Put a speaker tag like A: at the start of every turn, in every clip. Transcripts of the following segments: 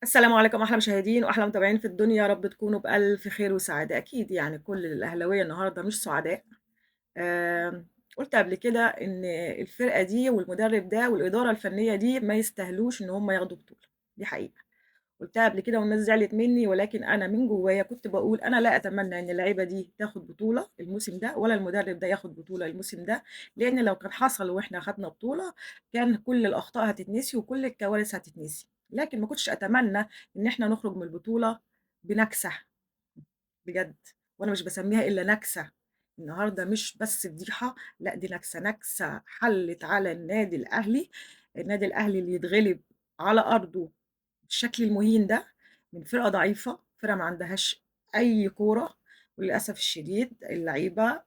A: السلام عليكم أحلى مشاهدين وأحلى متابعين في الدنيا، يا رب تكونوا بألف خير وسعادة. أكيد يعني كل الأهلاوية النهارده مش سعداء. آمم، قُلت قبل كده إن الفرقة دي والمدرب ده والإدارة الفنية دي ما يستاهلوش إن هم ياخدوا بطولة، دي حقيقة. قُلتها قبل كده والناس زعلت مني، ولكن أنا من جوايا كنت باقول أنا لا أتمنى إن اللعيبة دي تاخد بطولة الموسم ده، ولا المدرب ده ياخد بطولة الموسم ده، لإن لو كان حصل وإحنا خدنا بطولة كان كل الأخطاء هتتنسي وكل الكوارث هتتنسي، لكن ما كنتش أتمنى إن إحنا نخرج من البطولة بنكسة بجد، وأنا مش باسميها إلا نكسة. النهارده مش بس فضيحة، لأ دي نكسة، نكسة حلِّت على النادي الأهلي، النادي الأهلي اللي يتغلب على أرضه بالشكل المهين ده من فرقة ضعيفة، فرقة ما عندهاش أي كورة، وللأسف الشديد اللعيبة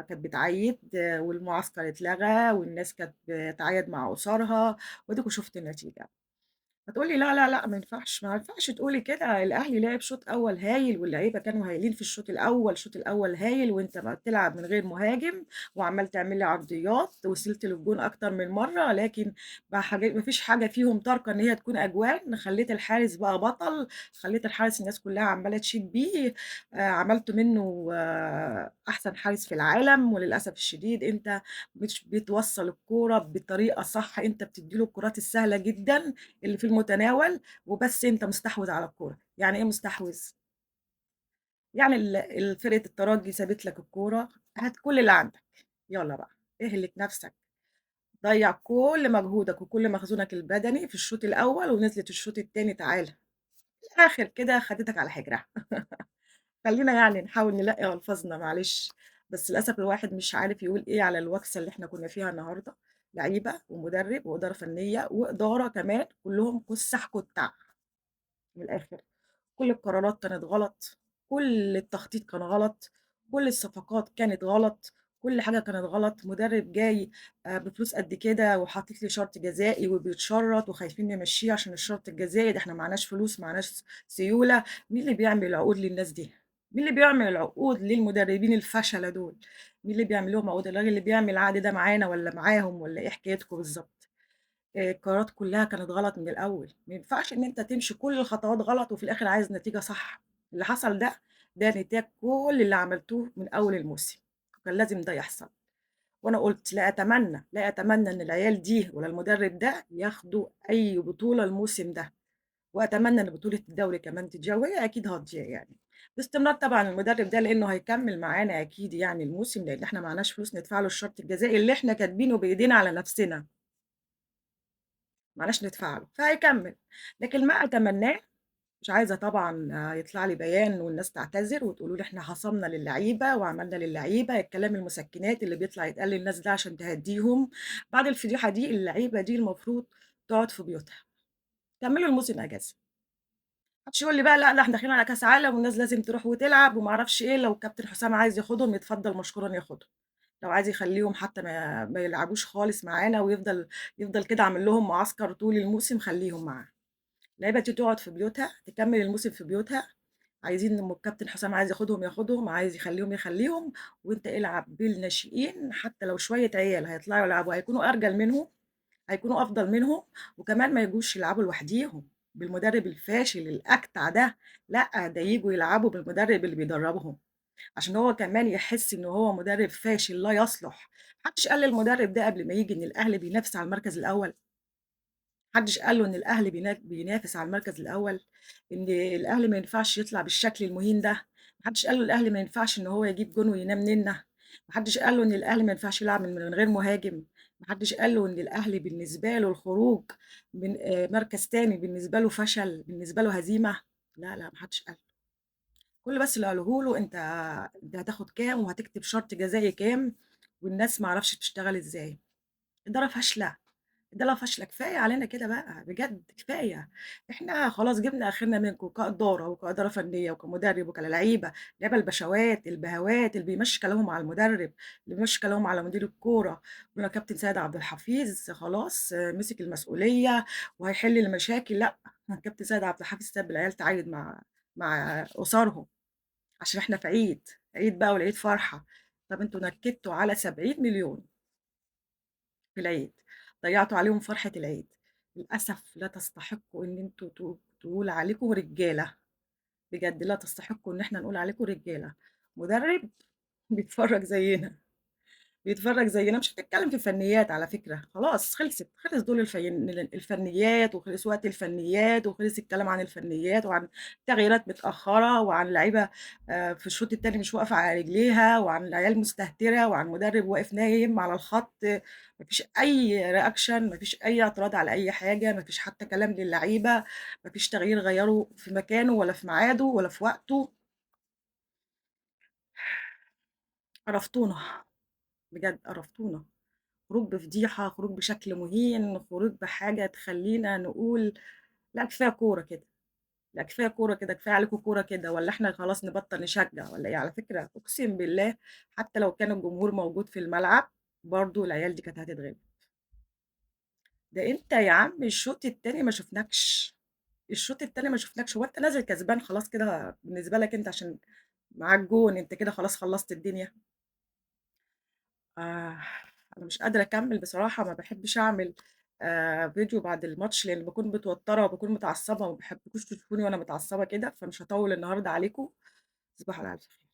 A: كانت بتعيّد والمعسكر اتلغى والناس كانت بتعايد مع أسرها، وأديكم شُفتوا النتيجة. هتقول لي: "لا، لا، لأ، ما ينفعش." ما ينفعش تقولي كده، الأهلي لعب شوط أول هايل واللعيبة كانوا هايلين في الشوط الأول، الشوط الأول هايل وأنت بقى بتلعب من غير مهاجم وعمّال تعمل لي عرضيات، وصلت للجون أكتر من مرّة، لكن ما فيش حاجة فيهم تاركة إن هي تكون أجوان، خلّيت الحارس بقى بطل، خلّيت الحارس الناس كلّها عمّالة تشيد بيه، عملت منّه أحسن حارس في العالم، وللأسف الشديد أنت مش بتوصّل الكورة بطريقة صح، أنت بتدّي له الكرات السهلة جدًا اللي في المتناول وبس أنت مستحوذ على الكورة، يعني إيه مستحوذ؟ يعني ال ال فرقة الترجي سابت لك الكورة، هات كل اللي عندك، يالّا بقى اهلك نفسك، ضيّع كل مجهودك وكل مخزونك البدني في الشوط الأول ونزلت الشوط التاني تعالَ، في الآخر كده خدتك على حجرها. خلّينا يعني نحاول نلاقي ألفاظنا معلش، بس للأسف الواحد مش عارف يقول إيه على الوكسة اللي إحنا كنا فيها النهارده، لعيبة ومدرب وإدارة فنية وإدارة كمان كلّهم كُسّح كُتّع. من الآخر، كل القرارات كانت غلط، كل التخطيط كان غلط، كل الصفقات كانت غلط، كل حاجة كانت غلط، مدرب جاي بفلوس قد كده وحاطط لي شرط جزائي وبيتشرط وخايفين نمشّيه عشان الشرط الجزائي، ده إحنا معناش فلوس، معناش سيولة، مين اللي بيعمل عقود للناس دي؟ مين اللي بيعمل العقود للمدربين الفشلة دول؟ مين اللي بيعمل لهم عقود؟ الراجل اللي بيعمل العقد ده معانا والّا معاهم والّا إيه حكايتكم بالضبط؟ القرارات كلّها كانت غلط من الأول، ما ينفعش إن أنت تمشي كل الخطوات غلط وفي الآخر عايز نتيجة صح، اللي حصل ده، ده نتاج كل اللي عملتوه من أول الموسم، وكان لازم ده يحصل، وأنا قُلت لا أتمنى، لا أتمنى إن العيال دي ولا المدرب ده ياخدوا أي بطولة الموسم ده، وأتمنى إن بطولة الدوري كمان تضيع، وهي أكيد هتضيع يعني، باستمرار طبعًا المدرب ده لإنه هيكمل معانا أكيد يعني الموسم، لإن إحنا معناش فلوس ندفع له الشرط الجزائي اللي إحنا كاتبينه بإيدينا على نفسنا. معناش ندفع له، فهيكمّل، لكن ما أتمناه مش عايزة طبعًا يطلع لي بيان والناس تعتذر وتقولوا لي إحنا خصمنا للعيبة وعملنا للعيبة، الكلام المسكنات اللي بيطلع يتقال للناس ده عشان تهدّيهم، بعد الفضيحة دي اللعيبة دي المفروض تقعد في بيوتها، كمّلوا الموسم أجازة. ما حدش يقول لي بقى لأ، ده إحنا داخلين على كاس عالم والناس لازم تروح وتلعب وما أعرفش إيه، لو الكابتن حسام عايز ياخدهم يتفضل مشكورًا ياخدهم، لو عايز يخلّيهم حتى ما يلعبوش خالص معانا ويفضل كده عامل لهم معسكر طول الموسم خلّيهم معاه. اللعيبة دي تقعد في بيوتها، تكمّل الموسم في بيوتها، عايزين لمّا الكابتن حسام عايز ياخدهم ياخدهم، عايز يخلّيهم يخلّيهم، وأنت العب بالناشئين حتى لو شوية عيال هيطلعوا يلعبوا هيكونوا أرجل منهم، هيكونوا أفضل منهم، وكمان ما يجوش يلعبوا لوحديهم بالمدرب الفاشل الأكتع ده، لأ، ده ييجوا يلعبوا بالمدرب اللي بيدربهم، عشان هو كمان يحس إن هو مدرب فاشل لا يصلح. ما حدش قال للمدرب ده قبل ما ييجي إن الأهلي بينافس على المركز الأول؟ ما حدش قال له إن الأهلي بينافس على المركز الأول؟ إن الأهلي ما ينفعش يطلع بالشكل المهين ده؟ ما حدش قال له الأهلي ما ينفعش إن هو يجيب جون وينام ننّة؟ ما حدش قال له إن الأهلي ما ينفعش يلعب من غير مهاجم؟ ما حدش قال له إن الأهلي بالنسبة له الخروج من مركز تاني بالنسبة له فشل، بالنسبة له هزيمة؟ لا، لا، ما حدش قال له. كل بس اللي قالوه له أنت هتاخد كام وهتكتب شرط جزائي كام، والناس ما أعرفش بتشتغل إزاي. إدارة فاشلة، إدارة فاشلة، كفاية علينا كده بقى بجد كفاية، إحنا خلاص جبنا آخرنا منكم كإدارة وكإدارة فنية وكمدرب وكلعيبة، لعيبة البشوات، البهوات، اللي بيمشي كلامهم على المدرب، اللي بيمشي كلامهم على مدير الكورة، قلنا كابتن سيد عبد الحفيظ خلاص مسك المسؤولية وهيحل المشاكل، لأ، كابتن سيد عبد الحفيظ ساب العيال تعايد مع أسرهم، عشان إحنا في عيد، عيد بقى والعيد فرحة، طب أنتم نكدتوا على 70 مليون في العيد، ضيعتوا عليهم فرحة العيد، للأسف لا تستحقوا إن أنتم تقول عليكم رجالة، بجد لا تستحقوا إن إحنا نقول عليكم رجالة. مدرب بيتفرج زينا، بيتفرج زينا، مش هنتكلم في فنيات على فكرة، خلاص خلصت، خلص دور الفنيات، وخلص وقت الفنيات، وخلص الكلام عن الفنيات وعن تغييرات متأخرة وعن لعيبة في الشوط التاني مش واقفة على رجليها، وعن عيال مستهترة، وعن مدرب واقف نايم على الخط، ما فيش أي reaction، ما فيش أي اعتراض على أي حاجة، ما فيش حتى كلام للعيبة، ما فيش تغيير غيره في مكانه ولا في ميعاده ولا في وقته. قرفتونا بجد، قرفتونا. خروج بفضيحة، خروج بشكل مهين، خروج بحاجة تخلينا نقول لا كفاية كورة كده، لا كفاية كورة كده، كفاية عليكم كورة كده، ولا إحنا خلاص نبطل نشجع ولا إيه؟ على فكرة أقسم بالله حتى لو كان الجمهور موجود في الملعب برضه العيال دي كانت هتتغلب. ده أنت يا عم الشوط التاني ما شفناكش، الشوط التاني ما شفناكش، هو أنت نازل كسبان خلاص كده بالنسبة لك أنت عشان معاك جون، أنت كده خلاص خلصت الدنيا. أنا مش قادرة أكمل بصراحة، ما باحبش أعمل فيديو بعد الماتش لإن باكون متوترة وباكون متعصبة وما باحبكوش تشوفوني وأنا متعصبة كده، فمش هاطوّل النهارده عليكم، تصبحوا على ألف خير.